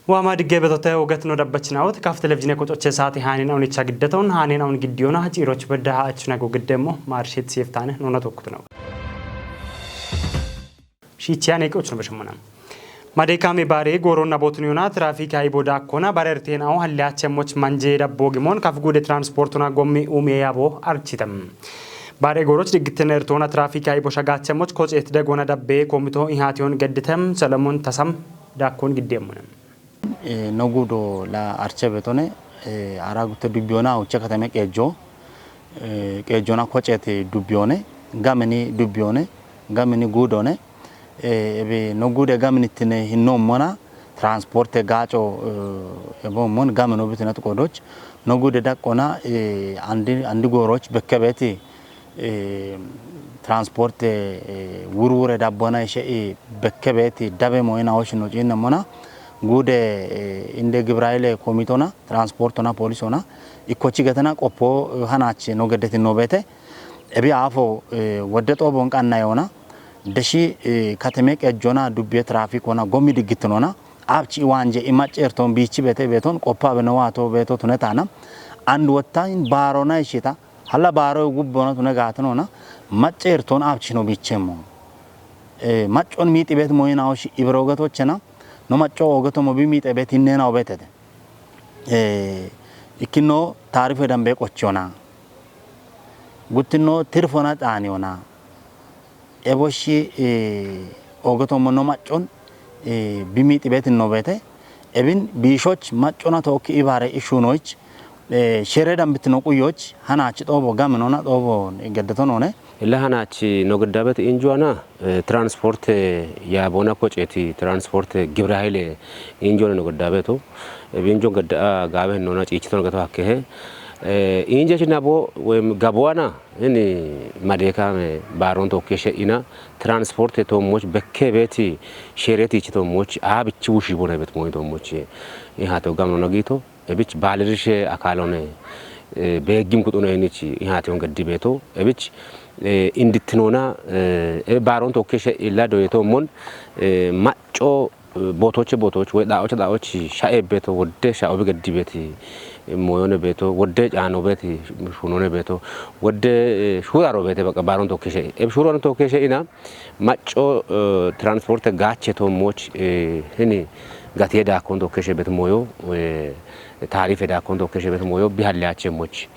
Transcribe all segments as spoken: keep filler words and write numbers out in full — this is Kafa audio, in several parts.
Waama diggee betote uget no dabbachinaawot kaf televizhiine kocoche saate haaneen awnicha giddeton haaneen awn giddiyoona ciiroch bedda ha'achuna go giddemmo maarsheet siiftaane noona tokkutunaw. Shiichiyaane qochno beshemmona. Madeekaame baare gooronna bootun yoona tiraafike haybo daakkona barerteen aw halliyaachemmoch manje dabbo gimoon kaf guude transportuna gommi umiye yaabo architem. Baare gooroch diggittine ertoona tiraafike haybo shagaachemmoch koceet degoona dabbe koomito ihaatiyoon gedditem Solomon Tasam daakkon giddeemmona. E, no guudo la arche betone, e, ara gutte dubbiyoona uche katame qeejjo, e, qeejjona koceeti dubbiyoone, gamini dubbiyoone, gamini guudoone, e, ebe no guude gaminittine hinnommona, transporte gaaco, e, ebo mon gamino bitine tuqodoch, no guude daqqona, e, andi, andi gooroch bekke beeti, e, transporte, e, wurwure dabbona ishe, e, bekke beeti dabe moyina oshino ciinne mona, guude, e, inde Gibrayile komitona, transportona, polisona, ikkochi getena qoppo, e, hanachi no geddeti no beete, ebi aafo, e, wodde xoobon qanna yoona, deshi, e, kateme qejjona, dubbiye trafikona, gommi diggitinona, abchi iwanje imaccerton biichi beete beeton, qoppa beno waato beeto tunetana, and wottain baarona ishita, halla baaro gubbona tune gaatinona, maccerton abchino biichemmo. E, maccon miixi beet moyina oshi ibro getochena, no macco ogeto mo bi miixi beet innena obetete. E, ikkino taarife dambe qochona. Guttino tirfona xaaniyona. Eboshi, e, ogeto mo no maccon, e, bi miixi beet no beete. Ebin biishoch maccona tookki ibaare ishunoich, e, shere dambitino quyoch, hanachi xoobo gaminona xoobo geddetonone. Illa hanachi no geddabet injuana, e, transporte yaabona koceeti, transporte gibra hayile injuana no geddabeto. E, binjon gedda gaabe nona ciichito no geto hakkehe. E, inje chinabo, wem gabuana, ini Madeekaame baaron tokkeshe ina, transporte tommoch bekke beeti, shereti chi tommoch, a bichi wushi bona bet moy tommoch. I hato gamno nagito, ebich baalirishe akalone, e, beeggim kuxune inichi, i hato gaddi beeto, ebich, e, indittinona, e, e baaron tokkeshe illa doyeto mon, e, macco, e, bootoche bootoch, woy dhaa'oche dhaa'och sha'e beeto, wodde sha'o bi gaddi beeti, e, moyone beeto, wodde caano beeti, shunone beeto, wodde, e, shuraro beete baqa baaron tokkeshe. E, shuraro tokkeshe ina, macco, e, transporte gaache tommoch, e, hini gatiye daakkon tokkeshe bet moyo, e, taarife daakkon tokkeshe bet moyo, bi halliyache moch.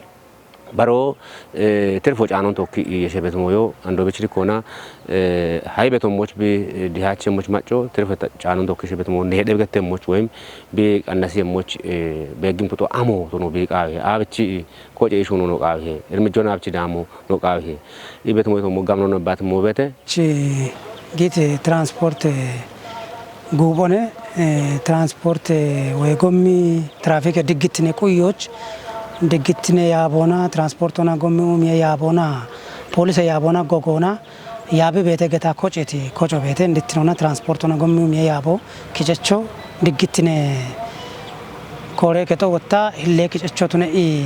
Baro, e, tirfo caanon tokki yeshe bet moyo, ando bich dikkona, e, haybe tommoch bi, e, dihache moch macco, tirfo ta-, caanon tokki yeshe bet moyo, ne hedhe gette moch woyim, bi qannasi moch, e, beggim kuxo amo tono bi qaawe, a bichi koce ishuno no qaawe, irmijjona bichi daamo no qaawe, i bet moyo tommo gamno no bat mo bete. Chi gite transporte guuphone, e, transporte woy gommi trafike diggittine quyoch, diggittine yaabona, transportona gommi umiye yaabona, polise yaabona gogona, yaabi beete geta koceeti koco beete indittinona transportona gommi umiye yaabo kicecho diggittine koore kexo wotta hille kicecho tune i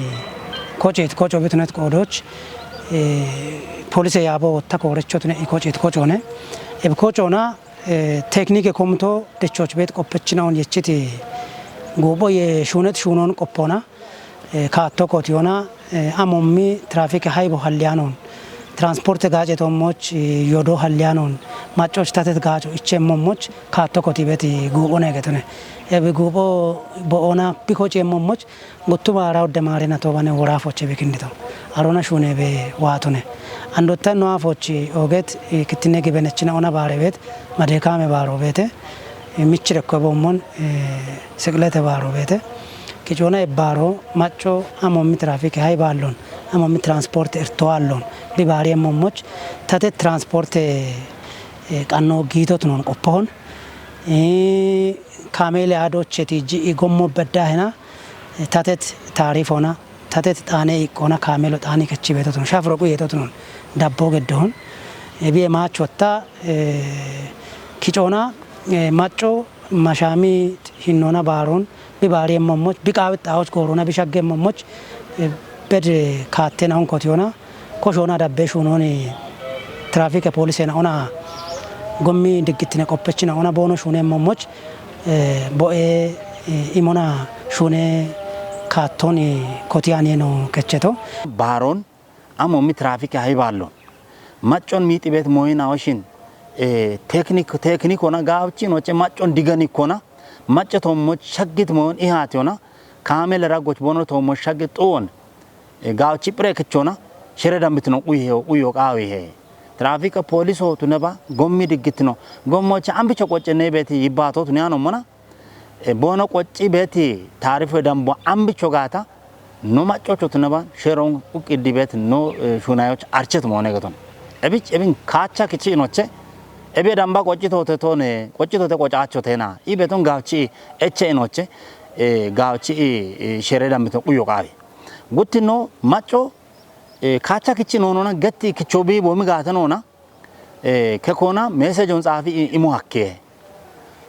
koceeti koco bitunet qoodoch, e, polise yaabo wotta koorecho tune i koceeti kocone. Ebi kocona, e, teknike komito dechoch beet qoppechinaun yechiti guupho ye shuunet shuunon qoppona, e, kaatto kotiyona, e, amommi trafike haybo halliyanon, transporte gaace tommoch, e, yodo halliyanon, maccoch tatet gaaco ichemmomoch kaatto koti beeti guupho negetone. Ebi guupho bo'ona bi kocemmomoch guttu baara udde maarena toobane woraafoche bi kindito. Arona shuune be waatone. Andottan no aafochi oget, e, kittine gibenechina ona baare beet, Madeekaame baaro beete, e, michire ko bommon, e, seqlete baaro beete. Kicoona e baaro, macco amommi trafike hay baallon, amommi transporte irto allon, bi baari emmomoch, tate transporte, e, qanno giito tunon qoppohon. E, kameele adocheti ji'i gommo bedda hena, e, tatet taarifona, tatet xaane iqqona, kameelo xaani kechi beetoton, shafro quyeetoton, dabbo geddohon. E, biye maachotta, e, kicoona, e, macco mashami hinnona baaron, bi baari emmomoch, bi qaawit xaawos goorona, bi shagge emmomoch, e, bed kaattena onkotiyona, koshona dabbe shuunoni trafike polisena ona gommi diggittine qoppechina ona boono shuunemmomoch, e, bo'e Imona shune katon kotiyan no kecheto. Baron amo mi trafik ahi ballo. Maccon mi tibet moyina oshin. Eh, teknik, teknik ona gawchi no che maccon digani kona. Macce tommo shaggit moyon ihati ona. Kamel ragoch bono tommo shaggit on. Eh, gawchi prek chona. Shere dambitno uyo, uyo qawi he. Trafik poliso tuneba gommi diggitno. Gommo che ambicho qoche nebeti yibato tunyano mona. E, bono qocci beeti taarifoy dambo ambicho gaata no maccocho tunaba sheron uqqiddi beeti no, e, shunayoch archet moone geton. Ebich ebin kaacha kichi inoche, ebe damba qocci tote tone, qocci tote qocacho tena. I beton gawchi eche inoche, e, gawchi, e, shere dambito quyo qawi. Gutti no macco, e, kaacha kichi nonona getti kichobi bomi gaata nona. Eh, ke kona message on xaafi i-, imo hakke.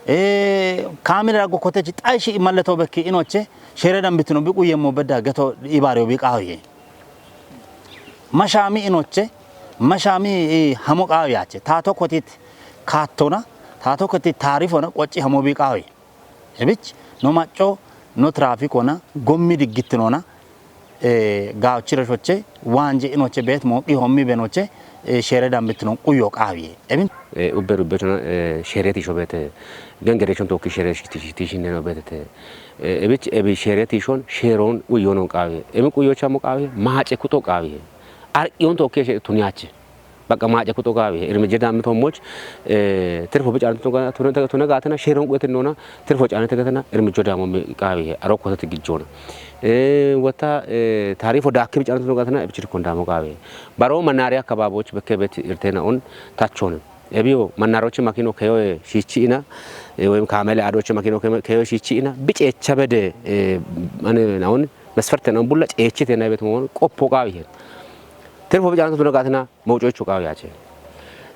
Eh, kamera go kotechi xaishi imalle to bekki inoche, shere dambitino bi quyemmo bedda geto ibariyo bi qawiye. Mashami inoche, mashami i hamo qawiyache. Tato kotit kattona, tato kotit tarifona, qocci hamo bi qawi. Ebich, no macco, no trafik ona, gommi diggittinona, e, gawchire shoche, wanje inoche bet mo, i hommi benoche, e, shere dambittinon quyo qawiye. Ebin? E, ubbe rubbe tona, e, shere ti shobete, gengere chon tokki shere ti, ti, ti shinne no betete. E, ebich, ebi shere ti shon, sheron uyo non qawiye. Ebin quyo chamo qawiye, mace kuto qawiye. Ar ion tokki she tunyache. Baqqa maace kuxo qaawi, irmijje daammi toommoch, eh, tirfo bicaanti tuna, tuna, tuna gaatana, sheeron quyetin noona, tirfo caanete gatana, irmijjo daamommi qaawi, aro kotati gijjoona. Eh, wata, eh, taarifo daakki bicaanti tuna gaatana, ibichir kondaamo qaawi. Baro mannaariya akkabaaboch bekke bet irteena on tachone. Ebiyo, mannaarochi makino keyo, eh, shiichi'ina, eh, woyim kaamele aadochi makino keyo, keyo shiichi'ina, biceecha bede, eh, ane naon, mesferte naon, bulla ceechite na bet moon, qoppo qaawi he. Tirfo bicaanti tuna gaatana, mawucoicho qaawi yaache.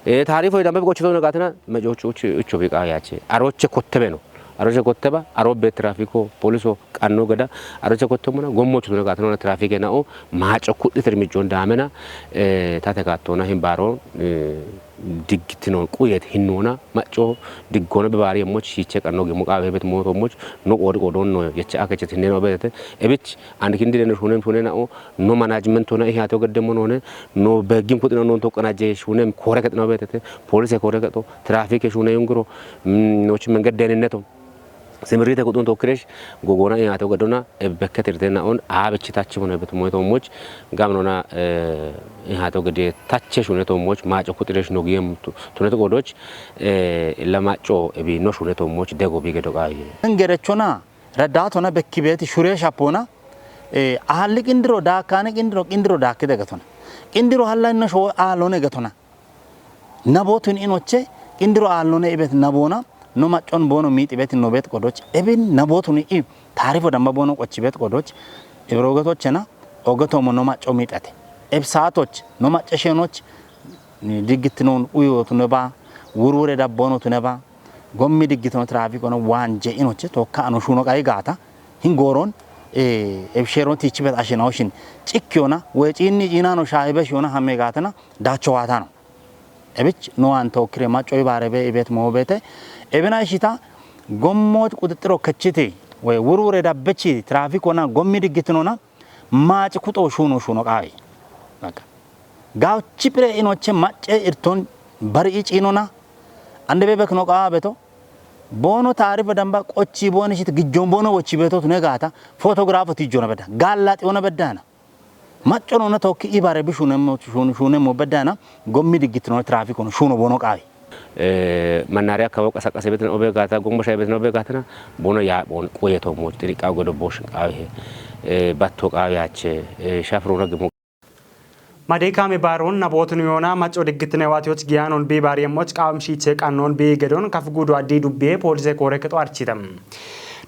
Eh, taarifo idambe biqochito na gaatana, mawucoicho, icho bi qaawi yaache. Aroche kottebe no. Aroche kotteba, arobe trafiko, poliso, qanno gada, aroche kottomona, gommocho tuna gaatana, trafike nao, maaco kudhi tirmijon daamena, eh, tate kaattona hin baaro, eh, diggitino quyet hinnoona, macco diggoona be baari yemmoch, shiiche qanno gimmo qaawe bet mooto moch, no qoodi qoodon no, yecha akechet hinne no betete, ebich, and kindi den shunen shunen nao, no management ona ihate o gedde mo none, no beggin kuxina non to qanaje shunem kore ketna betete, police kore keto, traffic shune yungro, mm, noch menged deninneto. Simirite kuxun to kiresh, gogona ihate o gedona, e bekket irte naon, a bechi tachi mo ne bet mo to moch, gam nona, eh, ihate o gede tache shune to moch, maco kuxiresh no giyem tu-, tunet godoch, eh, la maco ebi no shune to moch, dego bi gedo qaye. Ngerechona, raddatona, bekki beti, shure shapona, Eh, ahalli qindiro daakkane qindiro, qindiro daakkide gatona. Qindiro hallanno shoo aalone gatona. Nabotun inoche, qindiro aalone ibet nabona, no maccon bono miixi bet no bet qodoch. Ebin nabotun i taarifo damba bono qochi bet qodoch. Ibro gatochena, ogatomo no macco miixate. Eb saatoch, no macce shenoch, ni diggittinon uyo tuneba, wurwure dabbono tuneba, gommi diggitino trafik ono wanje inoche tokka ano shuno qayi gaata, hin goron, eh, ebsheron tichi bet ashina oshin, cikki ona, we cinni cinano shahibe shona hamme gaatana, dacho watano. Ebich no an tokkire macco ibarebe ibet mo bete, ebina ishita, gommo quxittiro kechiti, we wurwure dabbechi trafik ona gommi diggitinona, maaci kuxo shuno shuno qawi. Baqqa. Gawchi pire inoche macce irton bari i ciinona. Ande bebe kno qawa beto. Bono taarife damba qochi boni shit gijjon bono wochi beto tune gaata. Fotografo tijjona bedda. Gallati ona beddana. Macco nona tokki ibare bi shunemmo, shun-, shunemmo beddana. Gommi diggitino trafik ono shuno bono qawi. Eh, mannaariya kawo qasaqase betin obe gaata, gombo shay betin obe gaatana, bono ya bon quyeto mo, xiriqa godo bosh qawi he. Eh, batto qawi yache, eh, shafruna gimo. Madee kaame baaroon nabootni yoona macco diggitine waatiyoch giyaanon bii baariyemmoch qaawam shiichee qannoon bii gedoon kaf guudu addii dubbiye poolise koore kexo architam.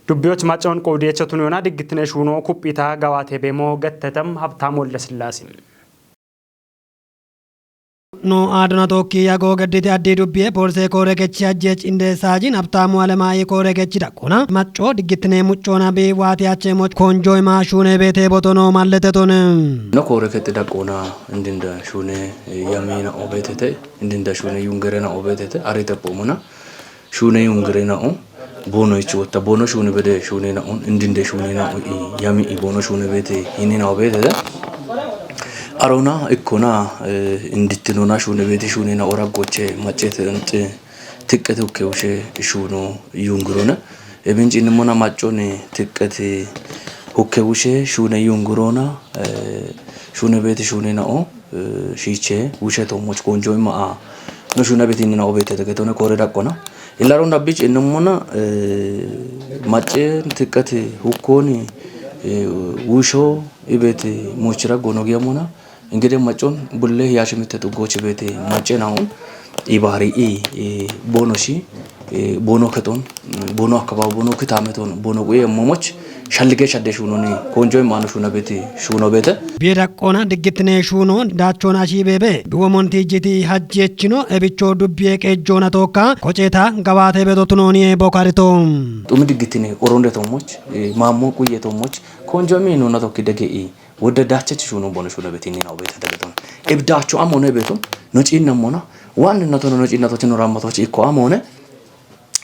Dubbiyoch maccoon qoodiyecho tun yoona diggitine shuunoo kuphitaa gawaatee beemoo gettetam Habtaam Wolde Sillaase. No aadona tookki yago gedditi addii dubbiye poolise koore kechi ajjeech inde saajin Habtaamu Alemaayi koore kechi daqqona macco diggitine muccoona bi waati acheemoch konjooy maashuune beete botono malletetone. No koore kexi daqqona indinda shuune yamiina obeetete, indinda shuune yungerena obeetete, ari daqqoomona shuune yungerena o Boono ichi wotta, boono shuune bede shuune na'un, indinde shuune na'u i, yami i boono shuune beete, yine na'u beete de. Arona ikkona, eh, indittinona shuune beete shuune na'u raggoche maccete ante tiqqete hukke wushe shuuno yungurona. Ebinci inimmona macconi tiqqete hukke wushe shuune yungurona, eh, shuune beete shuune na'u, eh, shiiche wushe toomoch konjo ima a no shuuna beete yine na'u beete de getone kore daqqona. Illaron dabbich inimmona, eh, macce tiqqete hukkoni, eh, wusho ibeete mochira gono giyamona. Ingide maccon bulle hiyashi mitte xuggochi beete macce na'un ibari i, eh, boono shi, eh, boono keton, boono akkababu, boono kitameton, boono quye momoch shallige shadde shunoni konjo imano shuna beete shuno beete. Biye daqqona diggitine shuno dachona shi bebe. Biwo monti jiti hajjechino ebicho dubbiye qejjona tokka kocheta gabate bedo tunoni e bokarito. Xumi diggitine oronde toomoch, eh, maammo quye toomoch konjo iminona tokki dege i. Wodda dachachi shuno boono shuno beete yine na'u beete de getone. Ebi dacho amone beeto no ciinnamona. Wanni natono no ciinnatochi no rammatochi ikko amone.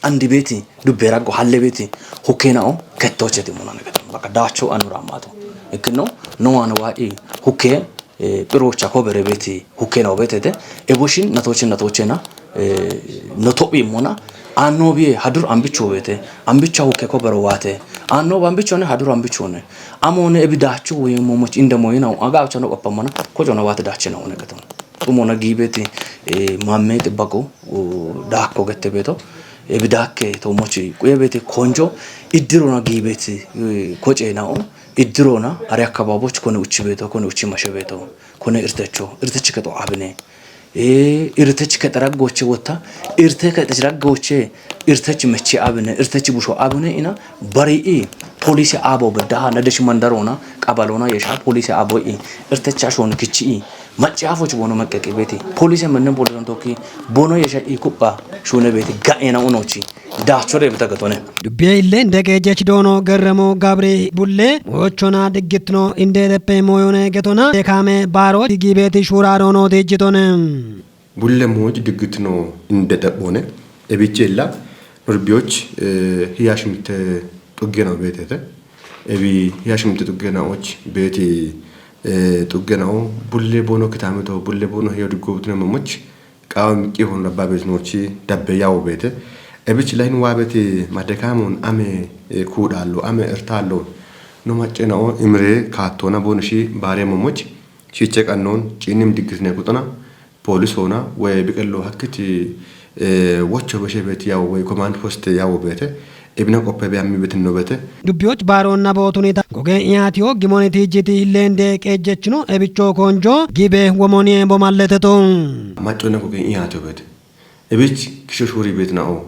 Andi beeti dubbe raggo halle beeti hukke na'u kettocheti mona ne getone. Baka dacho anu rammato. Ikkino no wan wa'i hukke, eh, pirocha kobere beeti hukke na'u beete de. Eboshin natochi natochena, eh, no tophi mona. Anno biye hadur ambicho beete. Ambicha hukke kobero wate. Anno bambichone hadur ambichone. Amone ebi dacho we momoch indemo yina aga achano qappamana. Kojona wate dache na'u ne getone. Xumona gibeeti, eh, mamme xibbaqo, o, daakko gette beeto. Ebi daakke toomochi quye beete konjo iddirona gibeeti, eh, koce na'u. Iddirona are akkababoch kone uchi beeto, kone uchi mashe beeto, kone irtecho, irtechi keto abine. Eh, irtechi kete raggoche wotta, irte kete raggoche, irtechi meche abine, irtechi busho abine ina bari i polise abo beddaha nadesh mandarona, qabalona yesha polise abo i, irtecha shon kichi i, macci afoch boono meqqeqi beeti, polise mennen polisan tokki, boono yesha i kupha, shune beeti, ga'ena unochi. Daachore bita gatone. Dubbiye ille nde qeejjech doono Gerremo Gabri Bulle, wochona diggitino inde deppe moyone getona, de kaame baaro gibeeti shura doono dijjitone. Bulle mooj diggitino inde debbone, ebiche illa, nurbiyoch, eh, hiyash mitte xuggena beetete. Ebi hiyash mitte xuggena och beeti, eh, xuggena o, bulle boono kitamito, bulle boono hiyo diggo butune momoch, Qawa miqqi hon labba beeti nochi dabbe yawo beete. Ebich lahin waa beeti madekaamon ame, eh, kuudhaallo, ame irtaallo. No macce na'o imire kaattoona boono shi baare momoch. Shiche qannoon ciinnim diggitine quxona. Poolis hoona woy biqello hakkiti, eh, wocho beshe beeti yawo woy command post yawo beete. Ebina qoppe be ammi betin no beete. Dubbiyoch baaronna bootunita goge iyaatiyo gimoni tiijjiti leende qeejjechino ebicho konjo gibe womoniye bomalleteto. Macconna goge iyaatiyo beete. Ebich kisho shuuri beetina'o.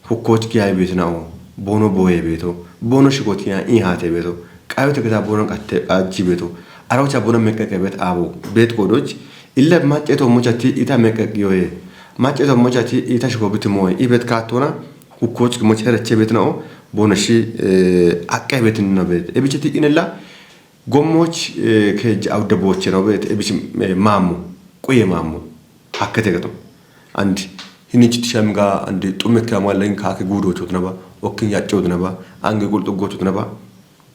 Hukkoch giyayi beetina'o. Boono booye beeto. Boono shigoti ya iyaate beeto. Qayote gita boono qatte qaajji beeto. Arocha boono meqqeqe beet aabo. Beet goodoch. Illa macce to mochati ita meqqeq yoye. Macce to mochati ita shigobiti moye. Ibet kaattoona. Hukkoch gimoch hereche beetina'o. Boono shi, eh, aqqe beetinno beet. Ebichati inella gommoch, eh, keej awde booche no beet. Ebich, eh, maammo. Quye maammo. Hakkete gato. And hinichi tishamiga and xumme kamalan kaake guudochot naba. Okkin yaccoot naba. Ange gulxu gochot naba.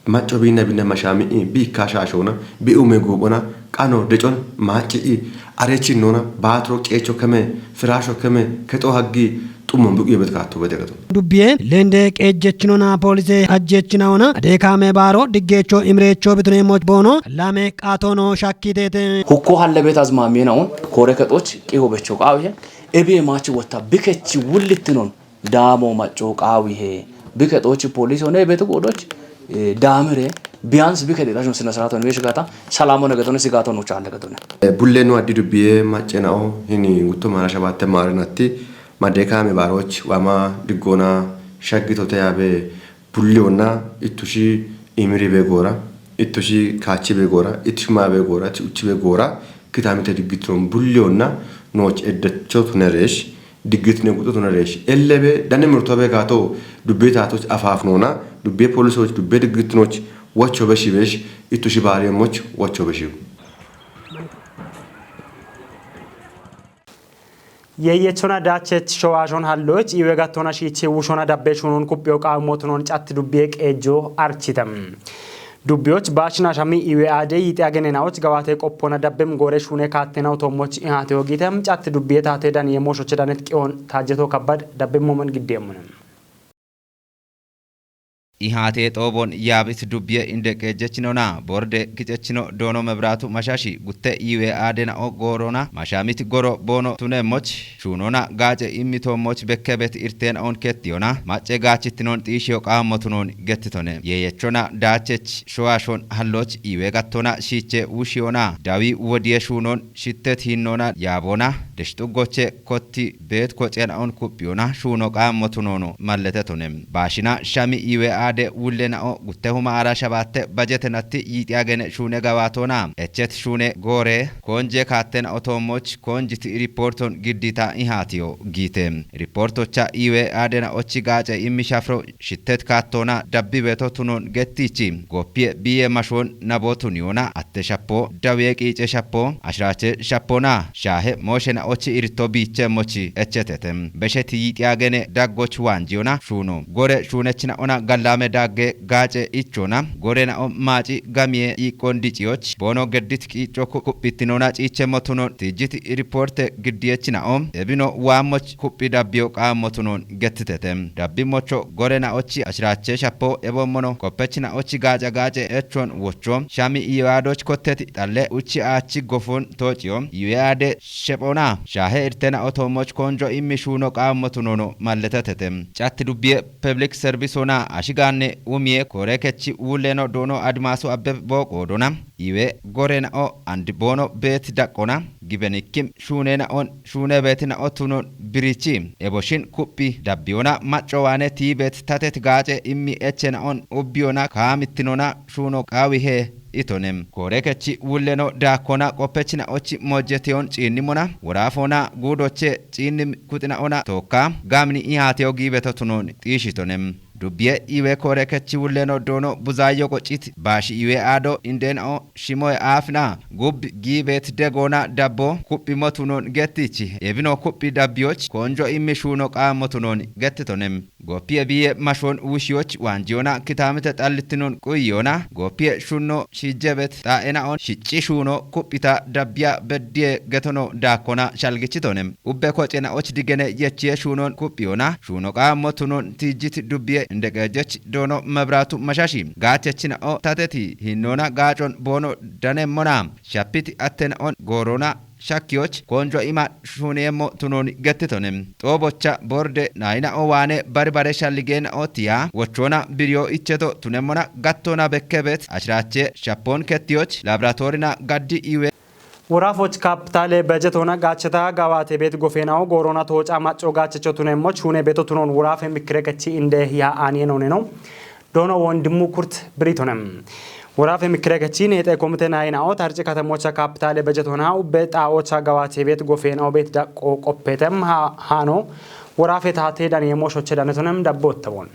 Macco biinna biinna mashaami'i, biikka shaashoona, bi'ume guuphona, qano decon, maacci'i, arechinnona, baatiro ceecho keme, firaasho keme, kexo haggi, xummon buqiyo betkaatto bedegato. Dubbiye lende qeejjechinona poolise ajjechinahona, adeekaame baaro diggeecho imireecho bituneemmoch boono, lame qaatono shakkiteete. Hukko halle beet azmaamiye na'on, koore kexoch, qiho becho qaawihe, ebiye maachi wotta, bikechi wullittinon, Daamo macco qaawihe, bike xoochi poolisi hone beetu goodhoch, eh, daamire, biyaansi bike xiixashun sine siraaton weeshi gaata, salaamone getone, sigaaton uchaalle getone. Eh, bulle nu addi dubbiye macce nao, hini gutto maara shabatte maare natti, madde kaame baaroch, waama diggoona, shaggitote yaabe, bulliyonna, ittushi imiri be goora, ittushi kaachi be goora, ittushi maa be goora, ittushi uchi be goora, kitaamite diggittinon bulliyonna, nooch eddecho tunereesh, Diggittine guxxu tunareesh. Ellebe, dane mirtobe gaato, dubbe taatoch afaafnoona, dubbe poolisoch, dubbe diggittinoch, wochobe shibeesh, ittushi baariyemoch, wochobe shibu. Yeeyechona daachech showaashon halloch iwe gattona shiichi wushona dabbe shunon kuphiyo qaammotunon catti dubbiye qeejjo architam. Dubbiyoch baashina shami iwe aade yiixe agenenaoch gawaate qoppona dabbem goore shuune kaattena utoommoch ihaate hogitam catti dubbiye taate daniye mooshoche danet qiyon taajjeto kabbad dabbem momen giddeemmunem. Ihaatee xoobon yaabit dubbiye inde qeejjechinona borde kicechino doono mebraatu mashashi gutte iiwe aadena'o goorona mashamit goro boono tunemmoch shuunona gaace immitoommoch bekkebet irteena'on kettiyona macce gaachittinon xiishiyo qaammotunon gettitone yeeyechona daachech showaashon halloch iiwe gattona shiiche wushiyona dawi wodiye shuunon shittet hinnona yaaboona deshxuggoche kotti beet kocena'on kuphiyona shuuno qaammotunono malletetone. Baashina shami iwe aade wullena'o guttehuma ara shabatte bajetenatti yiixiagene shuune gawaatona echet shuune goore koonje kaattena'o toommoch koonjiti riporton giddita ihaatiyo giite. Riportocha iwe aadena'ochi gaace immi shafro shittet kaattona dabbi beto tunon gettichi goppiye biye mashon nabo tuniyona atte shappo dawiye qiice shappo ashiraache shappona shaahe mooshena'ochi iritto biichemmochi echetete. Besheti yiixiagene daggoch waanjiyona shuuno gore shuunechina'ona gallaame dagge gaace ichona gorena'o maaci gamiye iiqqon diciyoch boono geddit qiicco ku- kuphittinona ciichemmo tunon tijjit riporte giddiyechina'o ebino waammoch kuphi dabbiyo qaammotunon gettitete. Dabbimmocho gorenaochi ashiraache shappo ebommono koppechina'ochi gaaca gaace echon wocho shami iyoyaadoch kotteti xalle uchi aachi gofon toociyo iyoyaade shephona shaahe irtena'o toommoch koonjo immi shuuno qaammotunono malletetete. Catti dubbiye peblik servisona ashigaanne umiye koorekechi wulleno doono adimaasu abbe booqoodona iwe gorena'o andi boono beet daqqona gibenikkim shuunena'on shuune beetina'o tunon birichi eboshin kuphi dabbiyona macco waane tiibeet tatet gaace immi echena'on ubbiyona kaamittinona shuuno qaawihe itonem koorekechi wulleno daakkona qoppechina'ochi mojjetiyon ciinnimona woraafona guudoche ciinnim kuxina'ona tookka gaamini ihaatiyo giibeto tunon xiishitonem. Dubbiye iwe koorekechi wulleno doono buzaayyo qoccit baashi iwe aado indeena'o shimoye aafina gubbi giibeet degoona dabbo kuphimmo tunon gettichi ebino kuphi dabbiyoch koonjo immi shuuno qaammo tunon gettitonem. Goppiye biye mashon wushiyoch waanjiyona kitaamite xallittinon quyyona goppiye shunno shiijjebet xaa'ena'on shicci shuuno kuphita dabbiya beddiye getono daakkona shalgichitonem. Ubbe kocena'och digene yechiye shuunon kuphiyona shuuno qaammo tunon tiijjit dubbiye indeqeejjech doono mebraatu mashashi gaachechina'o tateti hinnona gaacon boono danemmona shappiti attena'on goorona shakkiyoch koonjo ima shuuneemmo tunon gettitonem. Xoobocha borde naayina'o waane bari bare shalligeena'o tiya wochoona biriyo icheto tunemmona gattoona bekkebet ashiraache shappoon kettiyoch laboratoorina gaddi iwe Woraafoch kaapitaale bejetoona gaacheta gawaate beet gofeena'o goorona tooca macco gaachecho tunemmoch shuune beeto tunon woraafe mikkirekechi inde ya aaniyenooneno doono wondimmu kurt biritonem. Woraafe mikkirekechi neexe komite naayina'o tarci katemocha kaapitaale bejetoona ubbe xaa'ocha gawaate beet gofeena'o beet daqqo qoppetem haano woraafe taate daniyeemmo shoche danetonem dabboottawon.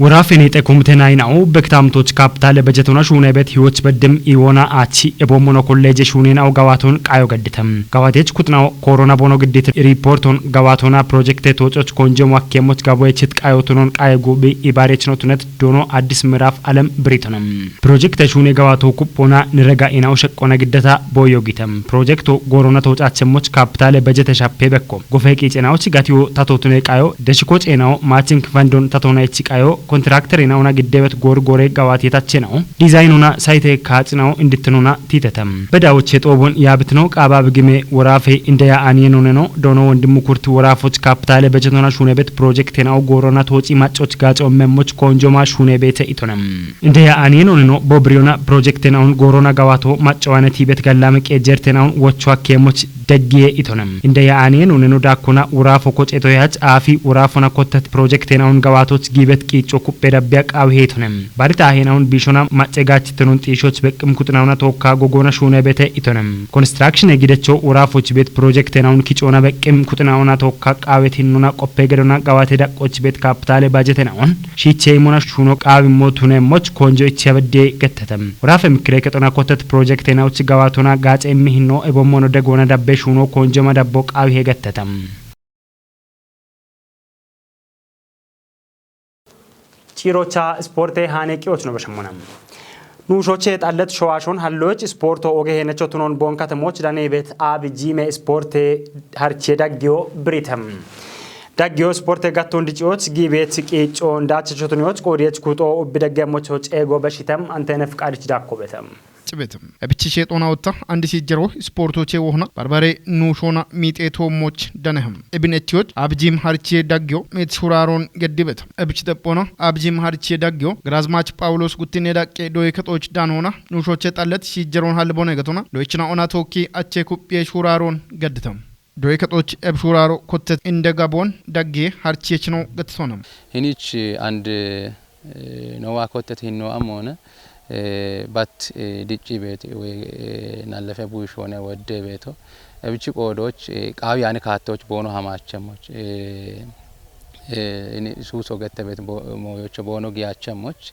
Woraafe neexe komite naayina'o ubbe kitaamtoch kaapitaale bejetoona shuune beet hiwoch beddim iwoona aachi eboommono kolleeje shuuneena'o gawaaton qaayo gadditam. Gawaatech kuxina'o koorona boono giddit riipoorton gawaatoona pirojekte toococh koonjemo akkeemmoch gaboyechit qaayo tunon qaaye guuphi ibaarechno tunet doono addis miraaf alem biritonem. Pirojekte shuune gawaato kuphoona nirega ina'o sheqqona giddata booyo gitam. Pirojekto goorona toocaachemmoch kaapitaale bejete shappe bekko. Gofe qiicena'och gatiyo tato tune qaayo deshiko ceena'o maaching fandon tatona echi qaayo kontrakter ina'ona giddebet goor goore gawaate tachena'o dizaynona sayte kaaxina'o indittenona tiitetam. Bedawoche xoobon yaabitino qaaba bigime woraafe indeya aaniyenooneno doono wondimmu kurti woraafoch kaapitaale bejetoona shuunebet pirojektena'o goorona tooci maccoch gaaco memmoch koonjoma shuune beete itonem. Indeya aaniyenooneno bobiriyona pirojektena'on goorona gawaato maccowaane tiibet gallaame qeejjertena'on wocho akkeemmoch deggiye itonem. Indeya aaniyenooneno daakkona woraafo koceto yaach aafi woraafona kottat pirojektena'on gawaatoch giibet qiicco kuphe dabbiya qaawihe itonem. Barita aheena'on biishona macce gaachittenon xiishoch beqqim kuxina'ona tookka gogoona shuune beete itonem. Konstrakshine gidecho woraafoch beet pirojektena'on kicoona beqqim kuxina'ona tookka qaawet hinnona qoppe gedona gawaate daqqoch beet kaapitaale baajetena'on shiiche imona shuuno qaawimmo tunemmoch koonjo ichi abedde gettetem. Woraafe mikkire kexona kottet pirojektena'och gawaatona gaace immi hinno ebommono degoona dabbe shuno konjoma dabbo qaawi hegattatam. Ciirocha ispoorte haane qiyoch no bashammona. Nuushoche xallet showaashon halloch ispoorto oge heenecho tunon boon katamoch dane bet Abi Jiime ispoorte harche daggiyo biritam. Daggiyo ispoorte gatton diciyoch giibet qiicoon daachacho tuniyoch qoodiyech kuuxo ubbi daggiyamocho ceego bashitam Anteenef Qaadich Daakko betam. Cibet. Ebichi sheexoona otta andi siijjero ispoortoche wohna barbare nuushoona miixee toommoch daneham. Ebin ettiyoch Abi Jiim harche daggiyo meet shuraaroon geddibet. Ebichi xephoona Abi Jiim harche daggiyo Giraazmaach Phaawuloos guttinne daqqe doye kexooch daanoona nuushoche xallet siijjeroon hallibone gatona doyichina ona tookki ache kuphiye shuraaroon gedditam. Doye kexooch eb shuraaro kottet inde gaboon daggiye harchiyechino gettisoonam. Hinich and, eh, nowa kottet hinno amone, eh, bat, eh, dicci beet we, eh, nallefe buishone wedde beeto. Ebichi qoodoch, eh, qaawi yani kaattoch boono hamaachemmoch. Eh, eh, ini suuso gette beet bo-, mooyocho boono giyachemmoch.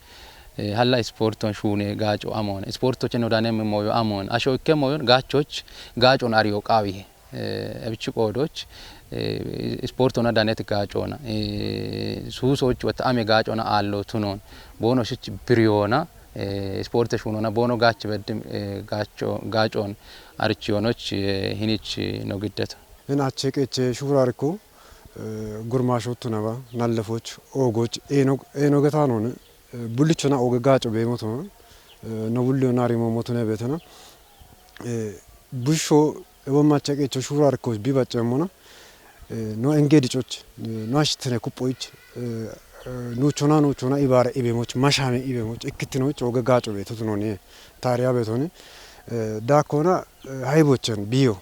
Eh, halla isporton shuune gaaco amone. Isportoche no danem mooyo amone. Asho ikke mooyon gaachoch gaacon ariyo qaawihe. Eh, ebichi qoodoch, eh, isportona danet gaacoona. Eh, suusoch wata ame gaacoona aallo tunon. Boono shich biriyoona, eh, isporte shuunona boono gaach beddim, eh, gaaco-, gaacoon arichiyoonoch, eh, hinich no giddeto. Hin ache qeche shuurarikko, eh, gurmaasho tunaba, nallefoch, oogoch, eeno, eeno getaanoon, eh, bullichona ooge gaaco beemoto, eh, no bulliyona rimoomotune beetena. Eh, busho ebo macha qecho shuurarikko bi baccemmona, eh, no enge dicoch, eh, no ashtene kuphoich, eh, eh, nuuchona, nuuchona ibaare ibemoch, mashame ibemoch, ikkitinoch ooge gaaco beeto tunoni, taariya beetoni. Eh, daakkoona, eh, haybochen biyo.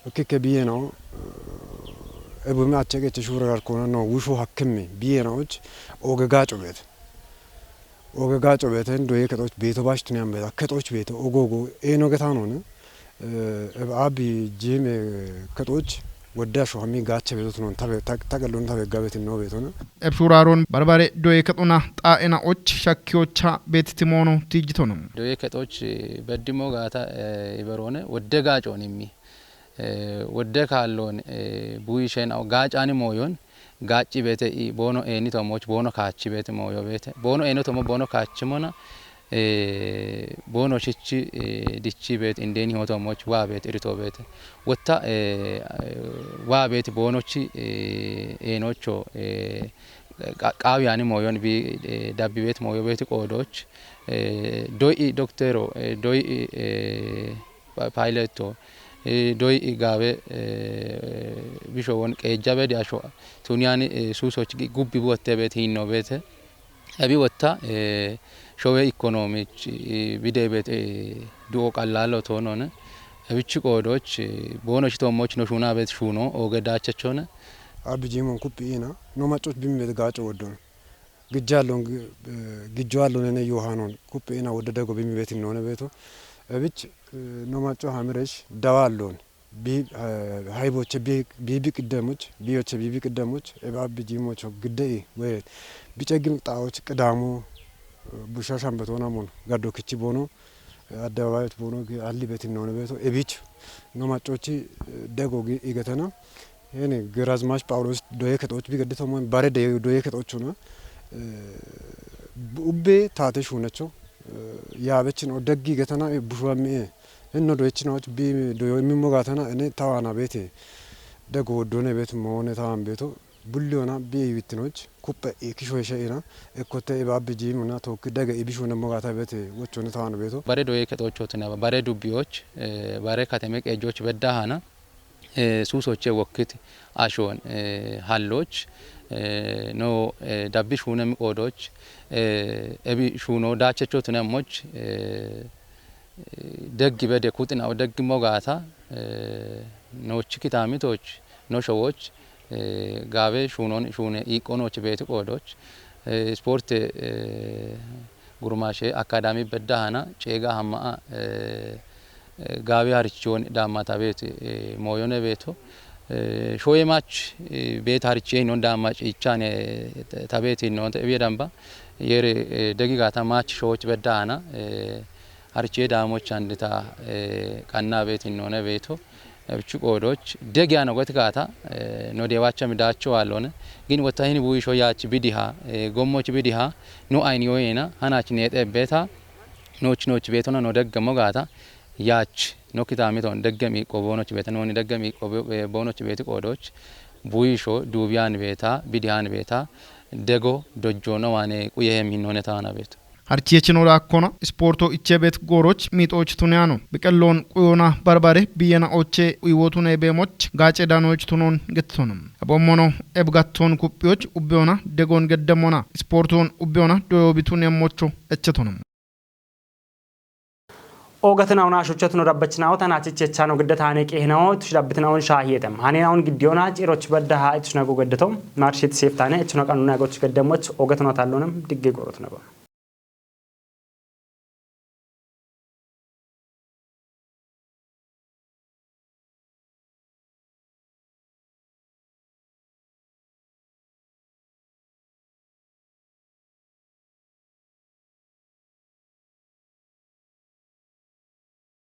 Ukkike biyenaw, eh, ebume ache qeche shuurarikko no wusho hakkemme biyenawoch ooge gaaco beete. Ooge gaaco beeten doye kexooch beeto bash tuniyan beeta. Kexooch beeto ogogo eeno getaanoon, eh, eb Abi Jiime kexooch wedde asho hami gaache beeto tunon tabe, ta-, ta qellon tabe gabetin no beetona. Eb shuraaroon barbare doye kexoona xaa'enaoch shakkiyocha beetiti moono tiijjitona. Doye kexooch, eh, beddimo gaata, eh, iberoone wedde gaacoon immi. Eh, wedde kaalloon, eh, buishen aw gaacani mooyon gaacci beete i boono eeni tomoch boono kaachi beete mooyo beete. Boono eeno tomo boono kaachimona, eh, boono shichi, eh, dichi beete indeeni ho tomoch waa beete irito beete. Wotta, eh, waa beete boonochi, eh, eenocho, eh, qa-, qaawiyani mooyon bi, eh, dabbi beete mooyo beete qoodoch, eh, doy'i doktero, eh, doy'i, eh, pa-, payletto, eh, doy'i gaabe, eh, bisho won qeejja bedi asho tuniyani, eh, suusoch gi-, gubbi botte beete hinno beete. Ebi wotta, eh, showe ikonomich, eh, bide beete, eh, du'o qallalo toonone. Ebichi qoodoch, eh, boono shito moch no shuuna beete shuuno, ooge daachachone. Abi Jiimon kuphi ina, no macoch bimmi beete gaaco woddon. Gijjallon gi-, eh, gijjo allon ene Yohanon kuphi ina wodde dego bimmi beete hinnoone beeto. Ebich, eh, no maco hamiresh dawa allon. Bi, eh, hayboche bi, bi, bi qiddemoch, biyoche bi, bi qiddemoch, ebe Abi Jiimocho gidde'i, we, bice gim xaa'och qidamo, eh, busha shambetona mon, gaddo kichi boono, eh, addabaabayoch boono gi alli beetin noone beeto, ebich, no macochi, eh, dego gi igetena. Hene, Giraazmaach Phaawuloos doye kexooch bi gedde tomo, bare de-, doye kexoochona, eh, bu-, ubbe taate shuunacho, eh, yaabechin o deggi igetena, eh, bushuwa mi'e, Hinno doyechinawoch bi doyo immimmo gaatana ene tawaana beete. Dego woddone beete moone tawan beeto. Bulli ona bi iwittinoch kuppe ikisho heshe ina. Ekkotte iba Abi Jiimona tookki dege ibishone mo gaata beete wochone tawana beeto. Bare doye kexoochotinaba, bare dubbiyoch, eh, bare kateme qeejoch bedda hana, eh, suusoche wokkit ashon, eh, halloch, eh, no, eh, dabbi shuune mi qoodoch, eh, ebi shuuno daachechotinemmoch, eh, deggi bede kuxina o deggi mo gaata, eh, noochi kitaamitoch, no showoch, eh, gaabe shuunon, shuune iiqqonoch beeti qoodoch, eh, isporte, eh, gurmaashe akadami bedda hana ceega hamma'a, eh, eh, gaabe harichon daammata beeti, eh, mooyone beeto, eh, shoye mach, eh, beet harichey non daamma ciichan, eh, ta beeti non te ebiye damba, yere, eh, degi gaata mach showoch bedda hana, eh, Harichee daamoch andita, eh, qanna beet hinnoone beeto, Ebichu qoodoch degya no goti gaata no deewacha midaacho waallone. Gin wotta hini buisho yaach bidiha gommoch bidiha no ayni yoyena hanach neexe beeta nooch nooch beetona no deggamo gaata yaach no kitaamiton deggami qoboonoch beeta nooni deggami qoboonoch beeti qoodoch buisho duubiyaan beeta bidihaan beeta dego dojjoono waane quyehem hinnoone taana beetu. Harchiechi no daakkona ispoorto ichee beet gooroch miixooch tuniyaano biqelloon quyoona barbare biyyena oche uyiwootune beemoch gaace danooch tunoon gettitona. Aboommono ebgattoon kuphiyooch ubbiyoona degoon geddemmona ispoortoon ubbiyoona doyoobi tuniyammocho echetonam. Oogatinauna shuchchatino dabbachinawo tanachiche chano gidda taane qeehinawo tush dabbitinawo shaahiyetem haninawo giddiyoona ciroch badda ha itush nago gaddato marshit seef taane ituna qanuna goch gaddamoch oogatino tallonam digge gorot nago.